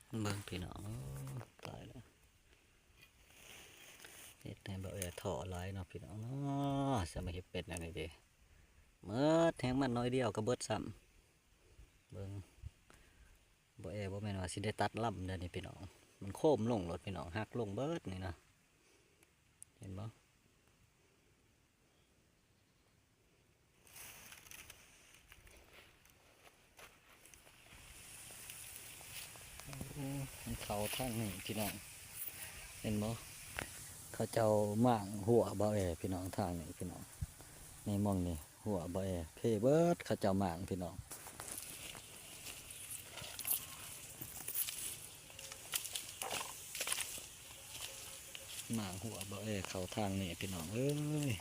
เบิ่งพี่น้อง โอ้ ตายแล้ว เฮ็ดให้บ่าวแอท้อหลายเนาะพี่น้องเนาะ สมาเฮ็ดเป็นอันนี้เด้ หมดแฮงมันน้อยเดียวก็เบิดซ้ำ เบิ่ง บ่าวแอบ่แม่นว่าสิได้ตัดลำเด้อนี่พี่น้อง มันโค้มลงโลดพี่น้อง หักลงเบิดนี่นะ เห็นบ่ โอ้ มันเข้าทางนี้พี่น้อง เห็นบ่ เขาเจ้าม้างหัวบ่าวแอพี่น้อง ทางนี้พี่น้อง นี่หม่องนี้ หัวบ่าวแอ เพเบิด เขาเจ้าม้างพี่น้อง หมากหัวบ่าวแอเข้าทางนี้พี่น้องเอ้ย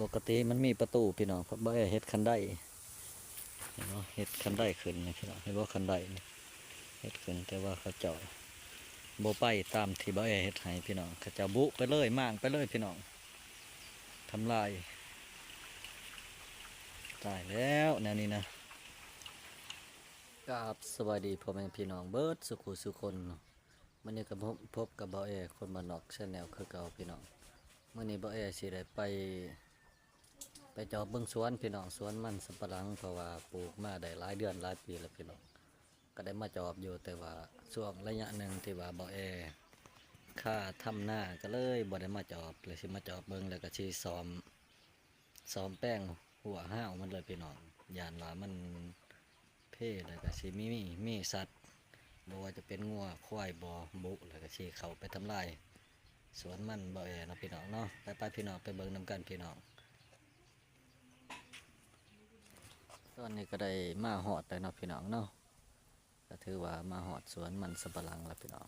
ปกติมันมีประตูพี่น้อง บ่าวแอเฮ็ดคันได เห็นบ่ เฮ็ดคันไดขึ้นนี่พี่น้อง เห็นบ่ คันไดนี่ เฮ็ดขึ้น แต่ว่าเขาเจ้าบ่ไปตามที่บ่าวแอเฮ็ดให้พี่น้อง เขาเจ้าบุไปเลย ม้างไปเลยพี่น้อง ทำลาย ตายแล้วแนวนี้นะ กราบสวัสดีพ่อแม่พี่น้องเบิดสุขุสุคนเนาะ มื้อนี้ก็พบ พบกับบ่าวแอคนบ้านนอกแชนแนลคือเก่าพี่น้อง มื้อนี้บ่าวแอสิได้ไป ไปจอบเบิ่งสวนพี่น้อง สวนมันสำปะหลัง เพราะว่าปลูกมาได้หลายเดือนหลายปีแล้วพี่น้อง ก็ได้มาจอบอยู่ แต่ว่าช่วงระยะหนึ่งที่ว่าบ่าวแอคาทำนา ก็เลยบ่ได้มาจอบ เลยสิมาจอบเบิ่ง แล้วก็สิซ่อม ซ่อมแปลงหัวห้าวมันเลยพี่น้อง ย้านว่ามันเพ แล้วก็สิมี มี มีสัตว์ บ่ว่าจะเป็นงัว ควาย บ่ บุ แล้วก็สิเข้าไปทำลายสวนมันบ่าวแอเนาะพี่น้องเนาะ ไป ไปพี่น้อง ไปเบิ่งนำกันพี่น้อง ตอนนี้ก็ได้มาฮอดแล้วเนาะพี่น้องเนาะ ก็ถือว่ามาฮอดสวนมันสำปะหลังแล้วพี่น้อง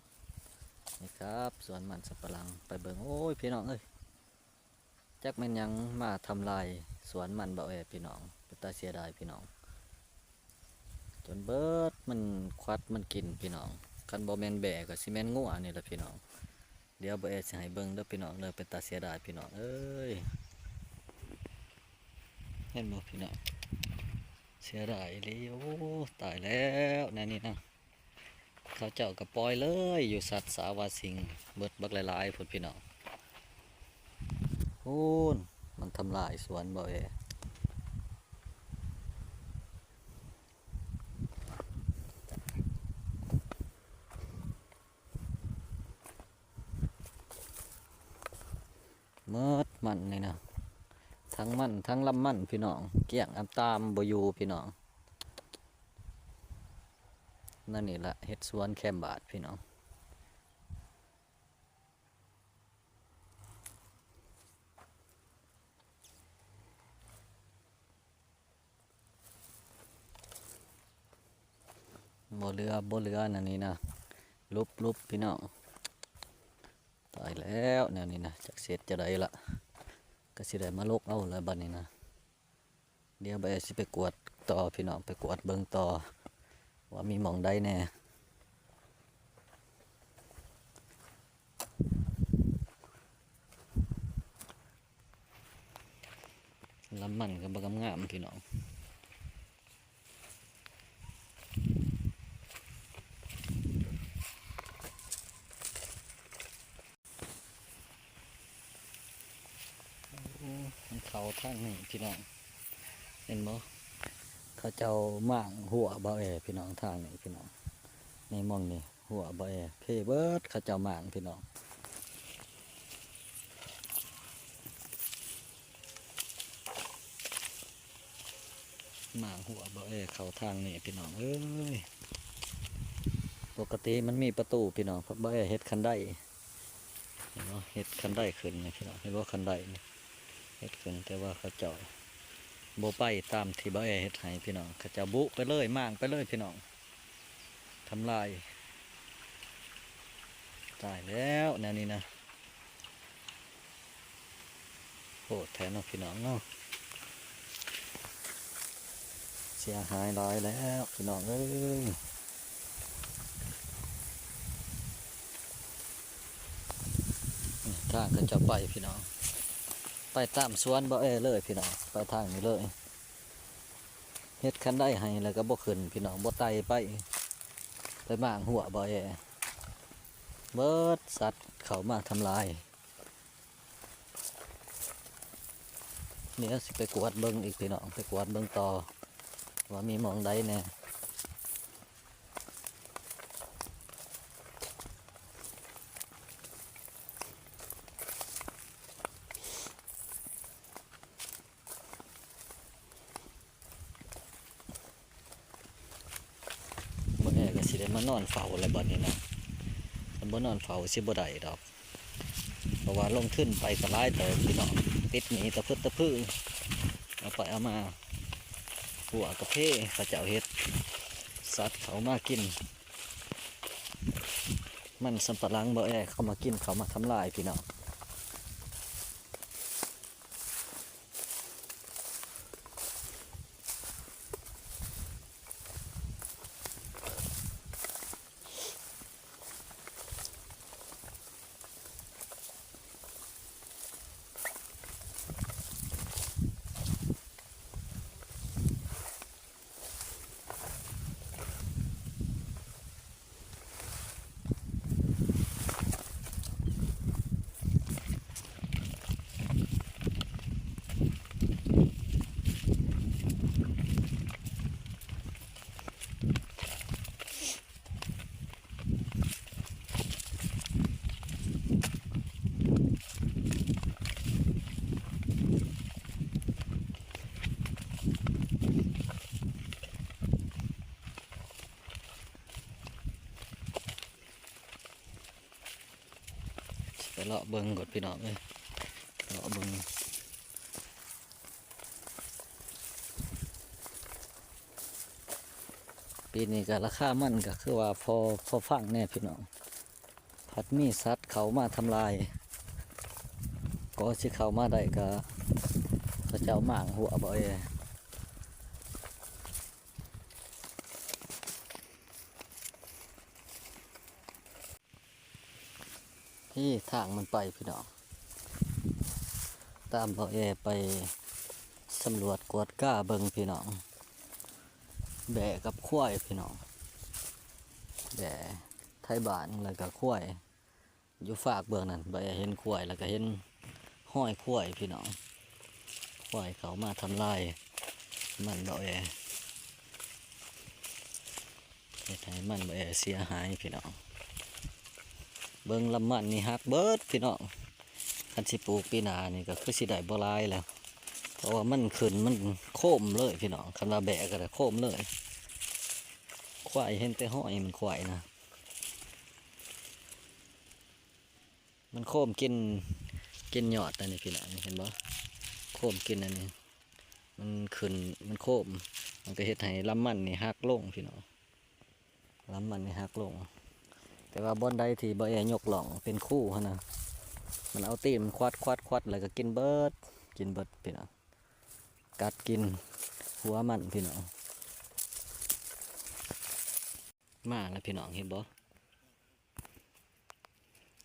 นี่ครับ สวนมันสำปะหลัง ไปเบิ่ง โอ้ย พี่น้องเอ้ย จักแม่นหยังมาทำลายสวนมันบ่าวแอพี่น้อง เป็นตาเสียดายพี่น้อง จนเบิดมันควัดมันกินพี่น้อง คันบ่แม่นแบะก็สิแม่นงัวนี่แหละพี่น้อง เดี๋ยวบ่าวแอสิให้เบิ่งเด้อพี่น้องเด้อ เป็นตาเสียดายพี่น้องเอ้ย เห็นบ่พี่น้อง เสียดายอีหลี โอ้ ตายแล้วแนวนี้นะ เขาเจ้าก็ปล่อยเลย อยู่สัตว์สาวาสิ่ง เบิดบักหลายๆ พุ้นพี่น้อง พู้น มันทำลายสวนบ่าวแอ เมิดมันนี่นะ ทั้งมันทั้งลำมันพี่น้อง เกลี้ยงอำตามบ่อยู่พี่น้อง นั่นนี่ละ เฮ็ดสวนแคมบาดพี่น้อง บ่เหลือ บ่เหลือ นั่นนี่นะ ลุบๆ พี่น้อง ตายแล้วแนวนี้นะ จักสิเฮ็ดจั่งใดละ ก็สิได้มาลกเอาแล้วบัดนี้นะ เดี๋ยวบ่าวแอสิไปกวดต่อพี่น้อง ไปกวดเบิ่งต่อ ว่ามีหม่องใดแน่ ลำมันก็บ่งามๆ พี่น้อง โอ้ มันเข้าทางนี้พี่น้อง เห็นบ่ เขาเจ้าม้างหัวบ่าวแอพี่น้อง ทางนี้พี่น้อง นี่หม่องนี้ หัวบ่าวแอ เพเบิด เขาเจ้าม้างพี่น้อง ม้างหัวบ่าวแอเข้าทางนี้พี่น้องเอ้ย ปกติมันมีประตูพี่น้อง บ่าวแอเฮ็ดคันได เห็นบ่ เฮ็ดคันไดขึ้นนี่พี่น้อง เห็นบ่ คันไดนี่ เฮ็ดขึ้น แต่ว่าเขาเจ้าบ่ไปตามที่บ่าวแอเฮ็ดให้พี่น้อง เขาเจ้าบุไปเลย ม้างไปเลยพี่น้อง ทำลาย ตายแล้วแนวนี้นะ โหดแท้เนาะพี่น้องเนาะ เสียหายหลายแล้วพี่น้องเอ้ย นี่ทางเขาเจ้าไปพี่น้อง ไปตามสวนบ่าวแอเลยพี่น้อง ไปทางนี้เลย เฮ็ดคันไดให้แล้วก็บ่ขึ้นพี่น้อง บ่ไต่ไป ໄປມ້າງຮົ້ວບໍ່ແອ ເບິດສັດເຂົ້າມາທຳລາຍ. ດຽວຊິໄປກວດເບິ່ງອີກພີ່ນ້ອງ ໄປກວດເບິ່ງຕໍ່ວ່າມີໝ່ອງໃດແດ່. ບໍ່ແອກໍຊິໄດ້ມານອນເຝົ້າແລ້ວບັດນີ້ນະ ຄັນບໍ່ນອນເຝົ້າຊິບໍ່ໄດ້ດອກ ເພາະວ່າລົງທຶນໄປກໍຫຼາຍເຕີບພີ່ນ້ອງ ຕິດໜີ້ຕະພຶດຕະພື ເອົາໄປເອົາມາ ຮົ້ວກະເພ ເຂົາເຈົ້າເຮັດ ສັດເຂົ້າມາກິນ ມັນສຳປະຫຼັງບໍ່ແອເຂົ້າມາກິນ ເຂົ້າມາທຳລາຍພີ່ນ້ອງ. ໄປເລາະເບິ່ງກ່ອນພີ່ນ້ອງເອີຍ ເລາະເບິ່ງ. ປີນີ້ກໍລາຄາມັນກໍຄືວ່າພໍ ພໍຟັງແດ່ພີ່ນ້ອງ ພັດມີສັດເຂົ້າມາທຳລາຍ ກໍຊິເຂົ້າມາໄດ້ກໍເຂົາເຈົ້າມ້າງຮົ້ວບໍ່ເອີຍ. ນີ້ທາງມັນໄປພີ່ນ້ອງ ຕາມບ່າວແອໄປສຳຫຼວດກວດກາເບິ່ງພີ່ນ້ອງ ແບ້ກັບຄວາຍພີ່ນ້ອງ ແບ້ໄທບ້ານ ແລ້ວກໍຄວາຍຢູ່ຟາກເບື້ອງນັ້ນ ບ່າວແອເຫັນຄວາຍ ແລ້ວກໍເຫັນຮອຍຄວາຍພີ່ນ້ອງ ຄວາຍເຂົ້າມາທຳລາຍມັນບ່າວແອ. ເຮັດໃຫ້ມັນແອເສຍຫາຍພີ່ນ້ອງ ເບິ່ງລຳມັນນີ້ຫັກເບິດພີ່ນ້ອງ ຄັນຊິປູກປີໜ້ານີ້ກໍຄືຊິໄດ້ບໍ່ຫຼາຍແລ້ວ ເພາະວ່າມັນຂຶ້ນມັນໂຄມເລີຍພີ່ນ້ອງ ຄັນວ່າແບ້ກໍໄດ້ໂຄມເລີຍ ຄວາຍເຫັນແຕ່ຮອຍມັນຄວາຍນະ ມັນໂຄມກິນ ກິນຍອດອັນນີ້ພີ່ນ້ອງ ນີ້ເຫັນບໍ່ ໂຄມກິນອັນນີ້ ມັນຂຶ້ນ ມັນໂຄມ ມັນກໍເຮັດໃຫ້ລຳມັນນີ້ຫັກລົງພີ່ນ້ອງ ລຳມັນນີ້ຫັກລົງ ແຕ່ວ່າບ່ອນໃດທີ່ບ່າວແອຍົກລ່ອງເປັນຄູຫັ້ນນະ ມັນເອົາຕີນຂວັດໆໆ ແລ້ວກໍກິນເບິດ ກິນເບິດພີ່ນ້ອງ ກັດກິນຫົວມັນພີ່ນ້ອງ. ມາແລ້ວພີ່ນ້ອງເຫັນບໍ່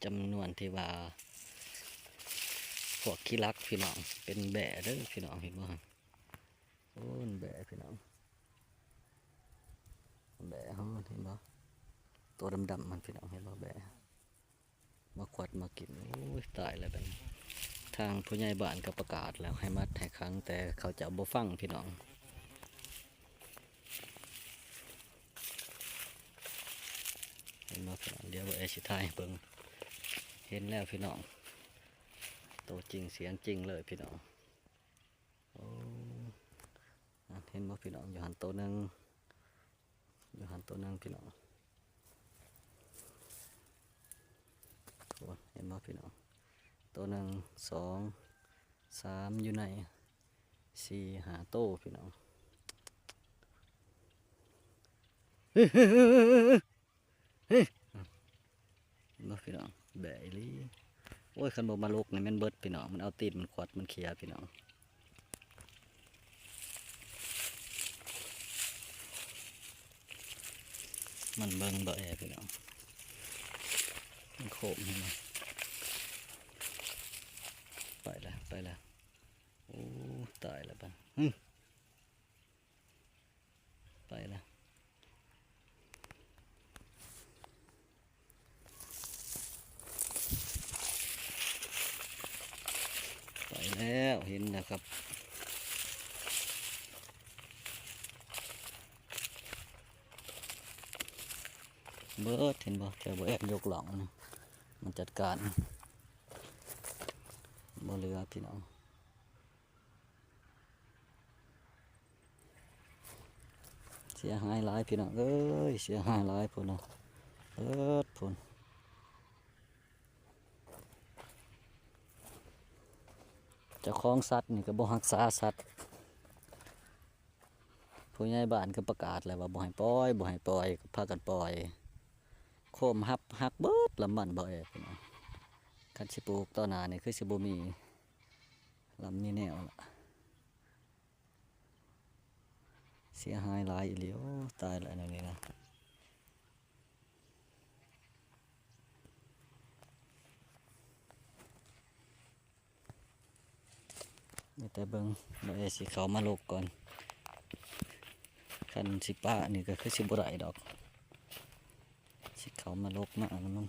ຈຳນວນທີ່ວ່າພວກຂີ້ລັກພີ່ນ້ອງ ເປັນແບ້ເດີພີ່ນ້ອງ ເຫັນບໍ່ ໂອ້ ແບ້ພີ່ນ້ອງ ແບ້ເຮົາເຫັນບໍ່ ໂຕດຳໆ ມັນພີ່ນ້ອງ ເຫັນບໍ່ ແບ້ ມາຂວັດມາກິນ ໂອ້ຍ ຕາຍແລ້ວບັດນີ້ ທາງຜູ້ໃຫຍ່ບ້ານກໍປະກາດແລ້ວໃຫ້ມັດໃຫ້ຂັງ ແຕ່ເຂົາເຈົ້າບໍ່ຟັງພີ່ນ້ອງ ເຫັນບໍ່ພີ່ນ້ອງ ດຽວບ່າວແອຊິຖ່າຍໃຫ້ເບິ່ງ ເຫັນແລ້ວພີ່ນ້ອງ ໂຕຈິງສຽງຈິງເລີຍພີ່ນ້ອງ ໂອ້ ເຫັນບໍ່ພີ່ນ້ອງ ຢູ່ຫັ້ນໂຕໜຶ່ງ ຢູ່ຫັ້ນໂຕໜຶ່ງພີ່ນ້ອງ ໂອ້ ເຫັນບໍ່ພີ່ນ້ອງ ໂຕໜຶ່ງ ສອງ ສາມ ຢູ່ໃນ ສີ່ ຫ້າໂຕພີ່ນ້ອງ ເຫັນບໍ່ພີ່ນ້ອງ ແບ້ອີ່ຫຼີ ໂອ້ຍ ຄັນບໍ່ມາລົກນີ້ແມ່ນເບິດພີ່ນ້ອງ ມັນເອົາຕີນມັນຂວັດມັນເຂຍພີ່ນ້ອງ ມັນເບິ່ງບໍ່ແອພີ່ນ້ອງ ມັນໂຄມເຫັນບໍ່ ໄປລະ ໄປລະ ໂອ້ ຕາຍລະບາດ ໄປລະ ເຫັນແລ້ວຄັບ ເບີດ ເຫັນບໍ່? ແຕ່ບໍ່ແອບຍົກຫຼອງ ມັນຈັດການ ບໍ່ເຫຼືອພີ່ນ້ອງ. ເສຍຫາຍຫຼາຍພີ່ນ້ອງເອີຍ ເສຍຫາຍຫຼາຍພຸ້ນນະ ເບີດພຸ້ນ. ເຈົ້າຂອງສັດນີ້ກໍບໍ່ຮັກສາສັດ ຜູ້ໃຫຍ່ບ້ານກໍປະກາດແລ້ວວ່າບໍ່ໃຫ້ປ່ອຍ ບໍ່ໃຫ້ປ່ອຍ ກໍພາກັນປ່ອຍ ໂຄມຫັບ ຫັກເບິດລຳມັນເບົາແອພີ່ນ້ອງ. ຄັນຊິປູກຕໍ່ໜ້ານີ້ຄືຊິບໍ່ມີລຳມີແນວລະ. ເສຍຫາຍຫຼາຍອີ່ຫຼີ ໂອ້ ຕາຍແລ້ວແນວນີ້ນະ. ມີແຕ່ເບິ່ງ ເບິ່ງ ເອີ ຊິເຂົ້າມາລົກກ່ອນ ຄັນຊິປະນີ້ກໍຄືຊິບໍ່ໄດ້ດອກ ຊິເຂົ້າມາລົກມາອັນນັ້ນ.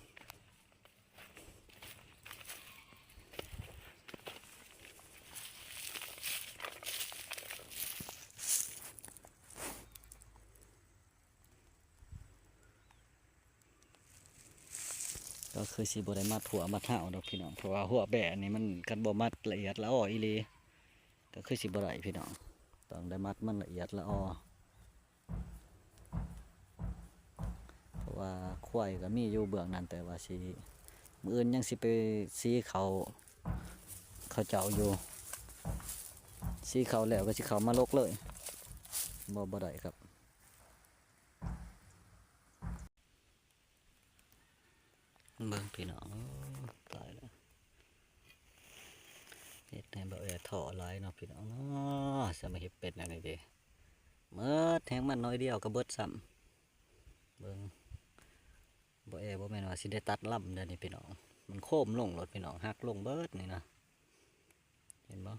ກໍຄືຊິບໍ່ໄດ້ມັດຫົວມັດເຫົ້າດອກພີ່ນ້ອງ ເພາະວ່າຫົວແບ້ນີ້ມັນ ຄັນບໍ່ມັດລະອຽດລະອໍອີ່ຫຼີ ກໍຄືຊິບໍ່ໄດ້ພີ່ນ້ອງ ຕ້ອງໄດ້ມັດມັນລະອຽດລະອໍ. ເພາະວ່າຄວາຍກໍມີຢູ່ເບື້ອງນັ້ນ ແຕ່ວ່າຊິ ມື້ອື່ນຍັງຊິໄປສີເຂົ້າເຂົາເຈົ້າຢູ່ ສີເຂົ້າແລ້ວກໍຊິເຂົ້າມາລົກເລີຍ ບໍ່ ບໍ່ໄດ້ຄັບ. ເບິ່ງພີ່ນ້ອງ ໂອ້ ຕາຍແລ້ວ ເຮັດໃຫ້ເບົາແອທໍ້ຫຼາຍເນາະພີ່ນ້ອງເນາະ. ສະມາເຮັດເປັນອັນນີ້ເດ ໝົດແຮງມັນໜ້ອຍດຽວກໍເບິດຊ້ຳ. ເບິ່ງ ເບົາແອບໍ່ແມ່ນວ່າຊິໄດ້ຕັດລຳເດ້ນີ້ພີ່ນ້ອງ ມັນໂຄມລົງໂລດພີ່ນ້ອງ ຫັກລົງເບິດນີ້ນະ ເຫັນບໍ່?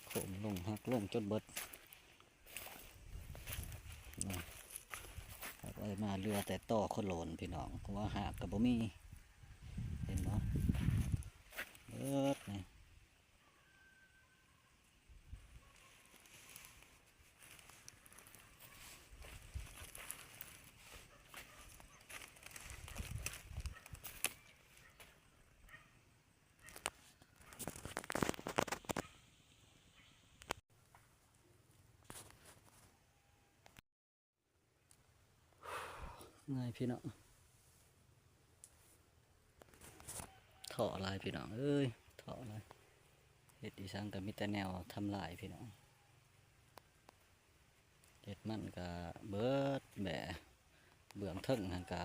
ໂຄມລົງ ຫັກລົງຈົນເບິດນະ ເອົາໄວ້ມາເຫຼືອແຕ່ຕໍໂຄໂລນພີ່ນ້ອງ ເພາະວ່າຮາກກໍບໍ່ມີ ເຫັນບໍ່? ເບິດນີ້. ເມື່ອຍພີ່ນ້ອງ ທໍ້ຫຼາຍພີ່ນ້ອງເອີຍ ທໍ້ຫຼາຍ ເຮັດອີ່ສັງກໍມີແຕ່ແນວທຳລາຍພີ່ນ້ອງ ເຮັດມັນກໍເບິດແບ ເບື້ອງເທິງຫັ້ນກໍ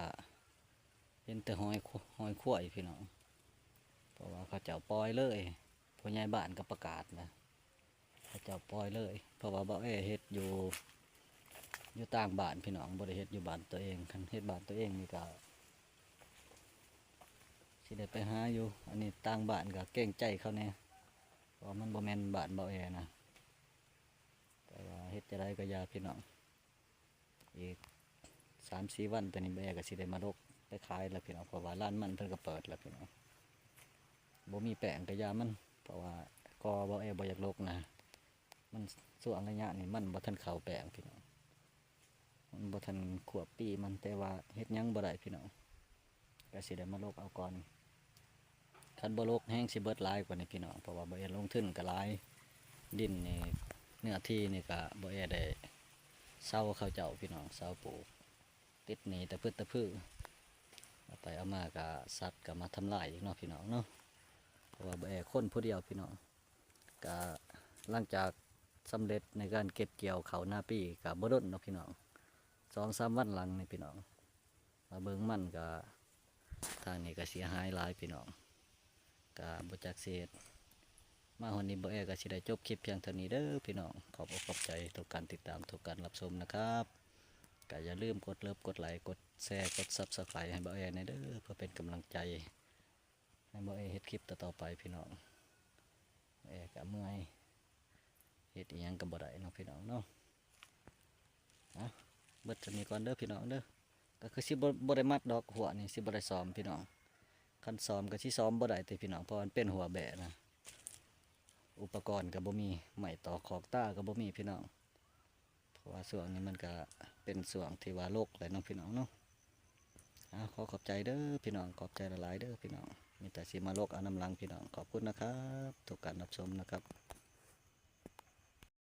ເຫັນແຕ່ຮອຍ ຮອຍຄວາຍພີ່ນ້ອງ ເພາະວ່າເຂົາເຈົ້າປ່ອຍເລີຍ ຜູ້ໃຫຍ່ບ້ານກໍປະກາດນະ. ເຂົາເຈົ້າປ່ອຍເລີຍ ເພາະວ່າເບົາແອເຮັດຢູ່ ຢູ່ຕ່າງບ້ານພີ່ນ້ອງ ບໍ່ໄດ້ເຮັດຢູ່ບ້ານຕົວເອງ ຄັນເຮັດບ້ານຕົວເອງນີ້ກໍຊິໄດ້ໄປຫາຢູ່ ອັນນີ້ຕ່າງບ້ານກໍເກງໃຈເຂົາແດ່ ເພາະວ່າມັນບໍ່ແມ່ນບ້ານເບົາແອນະ ແຕ່ວ່າເຮັດຈັ່ງໃດກໍຢ່າພີ່ນ້ອງ. ອີກສາມສີ່ວັນ ຕອນນີ້ເບົາແອກໍຊິໄດ້ມາລົກໄປຂາຍແລ້ວພີ່ນ້ອງ ເພາະວ່າລານມັນເພິ່ນກໍເປີດແລ້ວພີ່ນ້ອງ ບໍ່ມີແປ້ງກໍຢ່າມັນ ເພາະວ່າກໍເບົາແອບໍ່ຢາກລົກນະ ມັນຊ່ວງໄລຍະນີ້ມັນບໍ່ທັນເຂົ້າແປ້ງພີ່ນ້ອງ ມັນບໍ່ທັນຄວບປີມັນ ແຕ່ວ່າເຮັດຫຍັງບໍ່ໄດ້ພີ່ນ້ອງ ກໍຊິໄດ້ມາລົກເອົາກ່ອນ ຄັນບໍ່ລົກແຮງຊິເບິດຫຼາຍກວ່ານີ້ພີ່ນ້ອງ ເພາະວ່າເບົາແອລົງທຶນກໍຫຼາຍ ດິນນີ້ ເນື້ອທີ່ນີ້ກໍເບົາແອໄດ້ເຊົ່າເຂົາເຈົ້າພີ່ນ້ອງ ເຊົ່າປູກ ຕິດໜີ້ຕະພຶດຕະພື ເອົາໄປເອົາມາກໍສັດກໍມາທຳລາຍອີກເນາະພີ່ນ້ອງເນາະ ເພາະວ່າເບົາແອຄົນຜູ້ດຽວພີ່ນ້ອງ ກະຫຼັງຈາກສຳເລັດໃນການເກັບກ່ຽວເຂົ້ານາປີກະບໍ່ດົນດອກພີ່ນ້ອງ ສອງສາມວັນຫຼັງນີ້ພີ່ນ້ອງ ມາເບິ່ງມັນກະ ທາງນີ້ກະເສຍຫາຍຫຼາຍພີ່ນ້ອງ ກະບໍ່ຈັກຊິເຮັດ ມາຮອດນີ້ເບົາແອກະຊິໄດ້ຈົບຄລິບພຽງເທົ່ານີ້ເດີພີ່ນ້ອງ ຂອບອົກຂອບໃຈທຸກການຕິດຕາມ ທຸກການຮັບຊົມນະຄັບ ກະຢ່າລືມກົດເລີບ ກົດໄລ ກົດແຊ ກົດ Subscribe ໃຫ້ເບົາແອແດ່ເດີ ເພື່ອເປັນກຳລັງໃຈ ໃຫ້ເບົາແອເຮັດຄລິບຕໍ່ໆໄປພີ່ນ້ອງ ເບົາແອກະເມື່ອຍ ເຮັດອີ່ຫຍັງກໍບໍ່ໄດ້ເນາະພີ່ນ້ອງເນາະ ดจะมีก่อนเด้อพี่น้องเด้อ ก็คือสิบ่บ่ได้มัดดอก หัวนี่สิบ่ได้ซ้อมพี่น้อง คันซ้อมก็สิซ้อมบ่ได้ติพี่น้อง เพราะมันเป็นหัวแบะนะ อุปกรณ์ก็บ่มี ไม้ตอกขอกตาก็บ่มีพี่น้อง เพราะว่าช่วงนี้มันก็เป็นช่วงที่ว่ารกแหละเนาะพี่น้องเนาะ เอา ขอขอบใจเด้อพี่น้อง ขอบใจหลายๆเด้อพี่น้อง มีแต่สิมารกเอานำหลังพี่น้อง ขอบคุณนะครับ ทุกการรับชมนะครับ